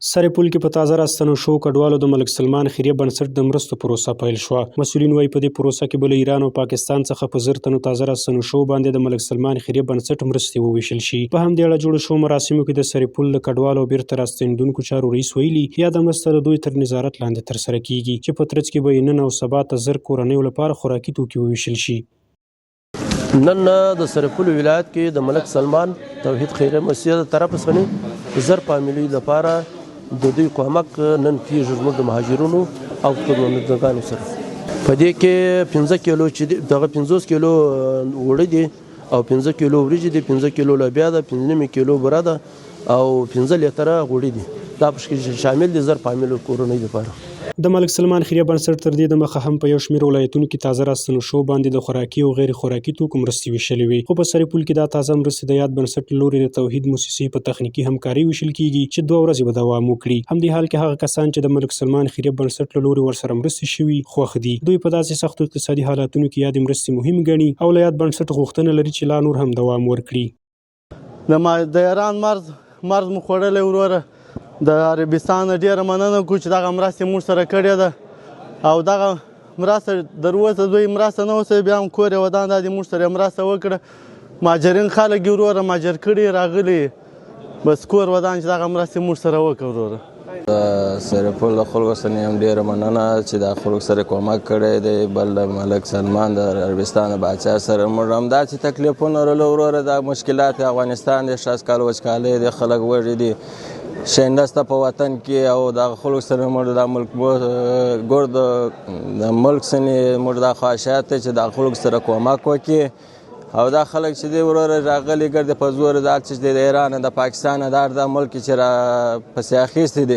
سرپل کې په تازه راستنو شوو کډوالو د ملک سلمان خیریه بنسټ د مرستو پروسه پیل شوه. مسؤلین وايي، په دې پروسه کې به له ایران او پاکستان څخه په 1000 تنو تازه راستنو شوو باندې د ملک سلمان خیریه بنسټ مرستې وویشل شي. په همدې اړه جوړو شوو مراسمو کې د سرپل د کډوالو او بیرته راستنېدونکو چارو رئیس ویلي، یاده مرسته د دوی تر نظارت لاندې ترسره کېږي، چې په ترڅ کې به یې نن او سبا ته 1000 کورنیو لپاره خوراکي توکي وویشل شي. نن د سرپل ولایت کې د ملک سلمان توحید خیریه موسسې د طرف څخه 1000 فامیلی لپاره د دوی کومک نن کیږي، زموږ د مهاجرونو او خدمتګانو سره. په دې کې 5 کیلو چې دغه 50 کیلو اوړه دي او 5 کیلو وریجې دي، 5 کیلو لوبیا ده، 5.5 کیلو بوره ده او 5 لیتره غوړي دي. دا پکې شامل دي 1000 فامیلو کورنۍ لپاره. د ملک سلمان خیریه بنسټ تر دې دمخه هم په یو شمېر ولایتونو کې تازه راستنو شوو باندې د خوراکي او غیر خوراکي توکو مرستې ویشلې وې، خو په سرپل کې دا تازه مرستې د یاد بنسټ له لوري د توحید موسسې په تخنیکي همکارۍ ویشل کېږي، چې 2 ورځې به دوام وکړي. همدې حال کې هغه کسان چې د ملک سلمان خیریه بنسټ له لوري ورسره مرستې شوي، خوښ دي. دوی په داسې سختو اقتصادي حالاتونو کې یادې مرستې مهمې ګڼي او له یاد بنسټ غوښتنه لري چې لا نور هم دوام ورکړي. د ایران مرز مرز مو خوړلی وروره. د عربستان ډیره مننه کوو چې دغه مرستې موږ سره کړې ده او دغه مرسته در اوسه دوی مرسته نه وسه، بیا هم کور یې ودان، دا دې موږ سره مرسته وکړه. مهاجرین خلک یې وروره، مهاجر کړي راغلي، بس کور ودان چې دغه مرستې موږ سره وکړه وروره. د سرپل له خلکو څخه هم ډېره مننه چې دا خلکو سره کومک کړی دی. بل د ملک سلمان د عربستان باچا سره موږ هم دا چې تکلیفونه لرلو وروره، دا مشکلات افغانستان دی، 6 کال وچکالۍ دی، خلک وږي دي، شی نسته په وطن کې او دا خلکو سره موږ دا ملک ګورد د ملک سنې موږ دا خواهشات چې دا خلکو سره کومک وکړي. او دا خلک چې دی وروره راغلي ګرځي په زور، دا چې د ایران، د پاکستان، د هر د ملک چې را پسې اخیستي دي،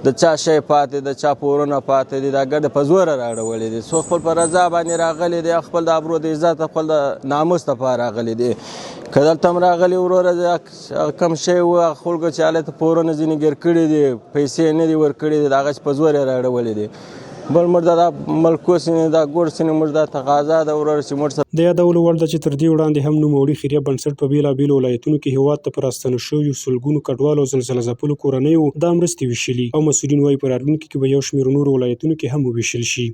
د چا شی پاتې، د چا پورونه پاتې دي، دا ګرد په زور راړولې دي. څو خپل په رضا باندې راغلي دي، خپل د ابرو د عزت، خپل د ناموس لپاره راغلي دي. که دلته هم راغلي وروره کم شی و خلکو چې هلته پورونه ځینې ګیر کړي دي، پیسې نه دي ورکړي دي، دغه په زور یې راړولې دي. بل موږ دا ملکو سینې دا ګور سینې موږ دا تقاضا ده وروره چې موږ د یادولو وړ ده چې تر دې وړاندې هم نوموړي خیریه بنسټ په بېلابېلو ولایتونو کې هېواد ته په راستنو شویو سلګونو کډوالو او زلزله ځپلو کورنیو دا مرستې ویشلي او مسؤلین وايي، په راتلونکي کې به یو شمېر نورو ولایتونو کې هم وویشل شي.